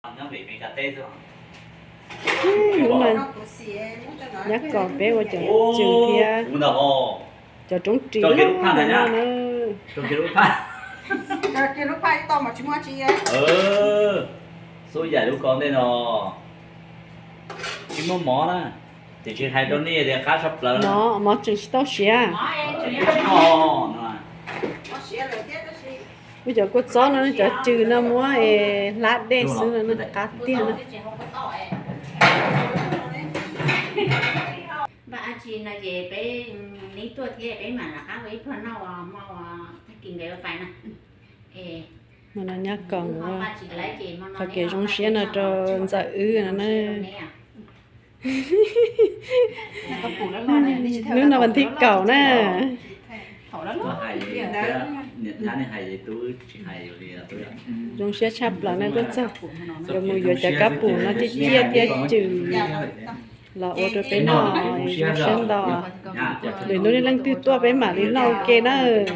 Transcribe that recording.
Nyob Meskas teb xwb. Hnub no nyab kom peb ua cov cws thiab cov roob ris loj no na. Xub yaim lub ko ntej no tsis muaj mov na, tiam sis hais rau nej tias qab tshaj plaws. Mov tseem tsis tau siav. Ua cov kua txob no cov cws no muab hlab dej xwb no qab tiag no. Npaj dab tsi no ces peb neb tuaj thiab peb mam rov qab ua ib pluag noj mov tag kis nkawd ua pais na. Hmo no nyab kom qhov kev zoo siab no rau ntxawm wb no na. Hnub no vas thib kaum na. Zoo siab tshaj plaws na, tuaj txog yuav mus yuav cov kab pum no ciaj ciaj thiab cws los ua rau peb noj, zoo siab ntau. Lwm hnub leej twg tuaj peb mam li noj ua ke nawb.